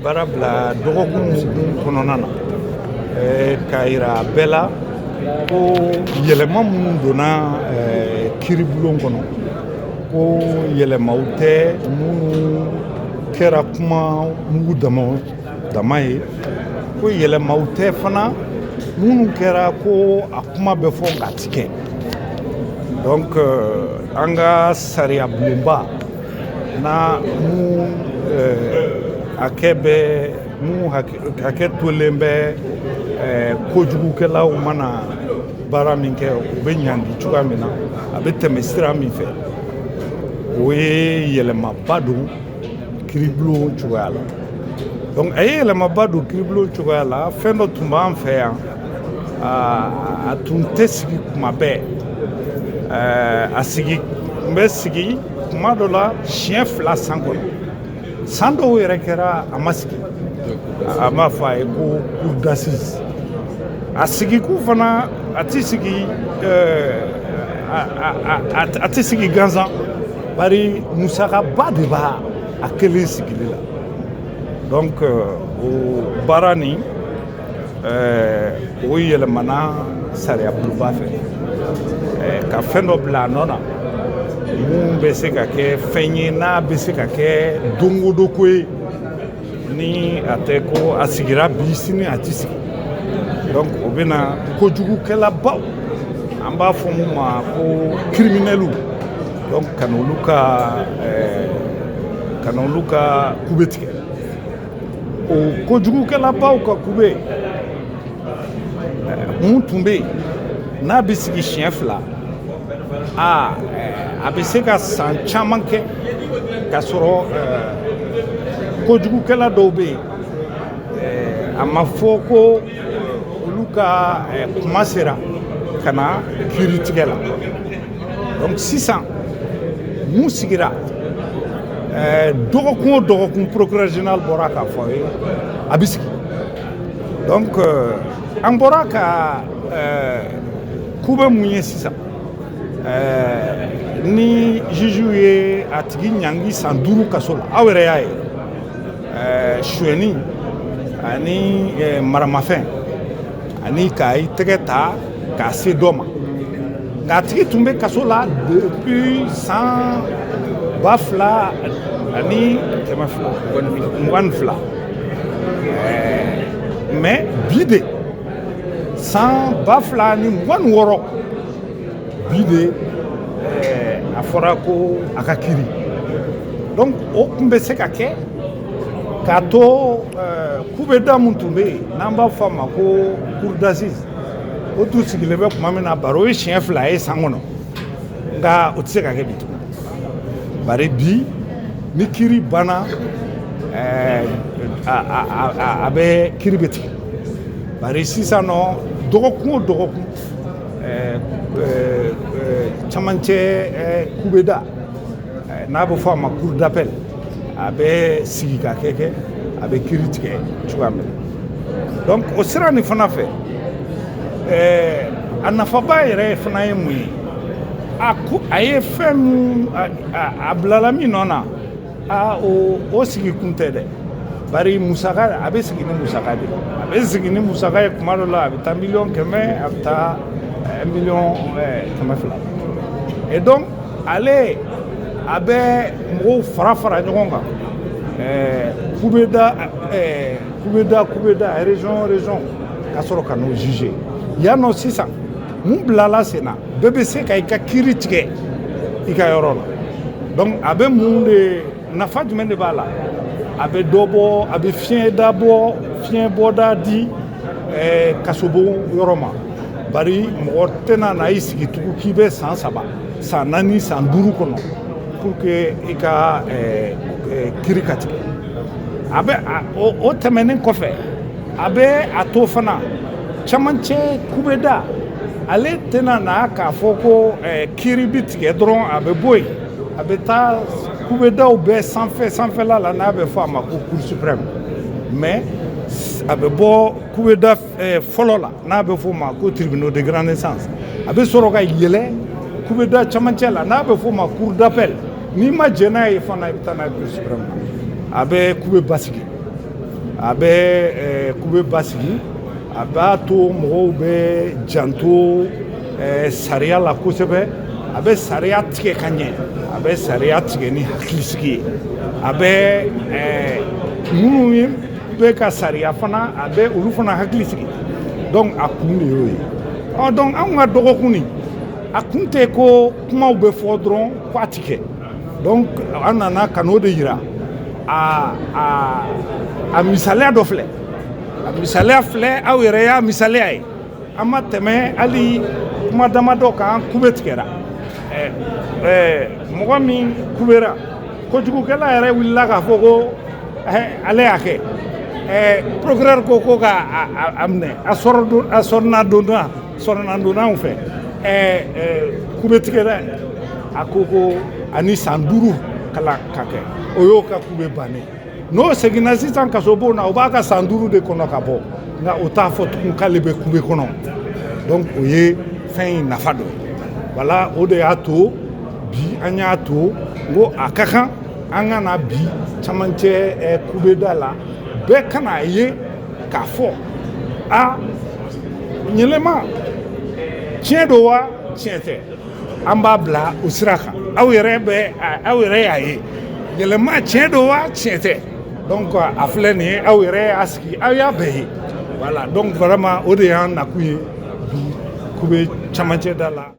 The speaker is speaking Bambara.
Baara bila dɔgɔkun kɔnɔna na, k'a yira bɛɛ la ko yɛlɛma minnu donna kiiribulon kɔnɔ, ko yɛlɛmaw tɛ minnu kɛra kuma mugu dama dama ye, ko yɛlɛmaw tɛ fana minnu kɛra ko a kuma bɛ fɔ nka a ti kɛ. Donc an ka sariya bulonba na mun hakɛ bɛ mun hakɛ tolen bɛ, kojugukɛlaw mana baara min kɛ, u bɛ ɲangi cogoya min na, a bɛ tɛmɛ sira min fɛ, o ye yɛlɛmaba don kiiribulon cogoya la. Donc a ye yɛlɛmaba don kiiribulon cogoya la. Fɛn dɔ tun b'an fɛ yan, a tun tɛ sigi kuma bɛɛ. A sigi tun bɛ sigi kuma dɔ la siɲɛ 2 san kɔnɔ. San dɔw yɛrɛ kɛra, a ma sigi. A b'a fɔ a ye ko cour d'assises. A sigikun fana, a tɛ sigi, a tɛ sigi gansan, bari musakaba de b'a a kelen sigili la. Donc o baara nin, o yɛlɛmana sariya bulonba fɛ ka fɛn dɔ bila a nɔ na mun bɛ se ka kɛ fɛn ye, n'a bɛ se ka kɛ don o don ko ye, ni a tɛ ko a sigira bi, sini a tɛ sigi. Donc o bɛ na kojugukɛlabaw, an b'a fɔ mun ma ko criminels, donc ka n'olu ka kube tigɛ. O kojugukɛlabaw ka kube mun tun bɛ yen, n'a bɛ sigi siɲɛ 2, aa, a bɛ se ka san caman kɛ k'a sɔrɔ kojugukɛla dɔw bɛ yen, a ma fɔ ko olu ka kuma sera ka na kiiri tigɛ la. Donc sisan mun sigira, dɔgɔkun o dɔgɔkun, procureur général bɔra k'a fɔ ye, a bɛ sigi. Donc an bɔra ka kube mun ye sisan, ni juge ye a tigi ɲangi san 5 kaso la, aw yɛrɛ y'a ye, sonyɛni ani maramafɛn ani ka i tɛgɛ ta k'a se dɔ ma, nka a tigi tun bɛ kaso la depuis san 2222, mais bi de, san 2026 bi de, a fɔra ko a ka kiiri. Donc o tun bɛ se ka kɛ k'a to kubeda mun tun bɛ yen, n'an b'a fɔ a ma ko cour d'assises, o tun sigilen bɛ tuma min na, bari o ye siɲɛ 2 ye san kɔnɔ. Nka o tɛ se ka kɛ bi tugun, bari bi ni kiiri banna, a bɛ kiiri bɛ tigɛ. Bari sisan nɔ, dɔgɔkun o dɔgɔkun, camancɛ kubeda, n'a bɛ fɔ a ma cour d'appel, a bɛ sigi ka kɛ, a bɛ kiiri tigɛ cogoya min na. Donc o sira nin fana fɛ, a nafaba yɛrɛ fana ye mun ye? A ko a ye fɛn mun, a bilala min nɔ na, a o sigi kun tɛ dɛ, bari musaka, a bɛ sigi ni musaka de ye. A bɛ sigi ni musaka ye kuma dɔ la, a bɛ taa miliyɔn 100, a bɛ taa miliyɔn 200. Et donc ale a bɛ mɔgɔw fara fara ɲɔgɔn kan, kubeda kubeda kubeda, région région, ka sɔrɔ ka n'o juger yan nɔ. Sisan mun bilala sen na, bɛɛ bɛ se ka i ka kiiri tigɛ i ka yɔrɔ la. Donc a bɛ mun de, nafa jumɛn de b'a la? A bɛ dɔ bɔ, a bɛ fiɲɛ da bɔ, fiɲɛ bɔda di kasobon yɔrɔ ma, bari mɔgɔ tɛna na i sigi tugun k'i bɛ san 3, san 4, san 5 kɔnɔ pour que i ka kiiri ka tigɛ. A bɛ o tɛmɛnen kɔfɛ, a bɛ a to fana camancɛ kubeda, ale tɛna na k'a fɔ ko kiiri bi tigɛ dɔrɔn, a bɛ bɔ yen, a bɛ taa kubedaw bɛɛ sanfɛ sanfɛla la, n'a bɛ fɔ a ma ko cour suprême. Mais a bɛ bɔ kubeda fɔlɔ la, n'a bɛ fɔ o ma ko tribunaux de grande instance, a bɛ sɔrɔ ka yɛlɛ kubeda camancɛ la, n'a bɛ fɔ o ma cour d'appel. N'i ma jɛn n'a ye fana, i bɛ taa n'a ye cour suprême na. A bɛ kube basigi. A bɛ kube basigi, a b'a to mɔgɔw bɛ janto sariya la kosɛbɛ, a bɛ sariya tigɛ ka ɲɛ, a bɛ sariya tigɛ ni hakilisigi ye, a bɛ minnu bɛ ka sariya fana, a bɛ olu fana hakili sigi. Donc a kun de y'o ye. Ɔ donc anw ka dɔgɔkun nin, a kun tɛ ko kumaw bɛ fɔ dɔrɔn ko a ti kɛ. Donc an nana ka n'o de yira. A misaliya dɔ filɛ, a misaliya filɛ, aw yɛrɛ y'a misaliya ye. An ma tɛmɛ hali kuma damadɔ kan, kube tigɛra. Mɔgɔ min kubera, kojugukɛla yɛrɛ wulila k'a fɔ ko ale y'a kɛ. Procureur ko ka a minɛ, a sɔrɔna donna sɔrɔna donnaw fɛ. Kube tigɛra, a ko ani san 5 kala ka kɛ, o y'o ka kube bannen. N'o seginna sisan kasobon na, o b'a ka san 5 de kɔnɔ ka bɔ, nka o t'a fɔ tugun k'ale bɛ kube kɔnɔ. Donc o ye fɛn in nafa dɔ ye. Wala o de y'a to bi an y'a to n ko a ka kan an ka na bi camancɛ kubeda la, bɛɛ ka n'a ye k'a fɔ a yɛlɛma tiɲɛ don wa tiɲɛ tɛ. An b'a bila o sira kan. Aw yɛrɛ bɛ, aw yɛrɛ y'a ye, yɛlɛma tiɲɛ don wa tiɲɛ tɛ. Donc a filɛ nin ye, aw yɛrɛ y'a sigi, aw y'a bɛɛ ye. Voilà, donc vraiment o de y'an nakun ye bi kube camancɛ da la.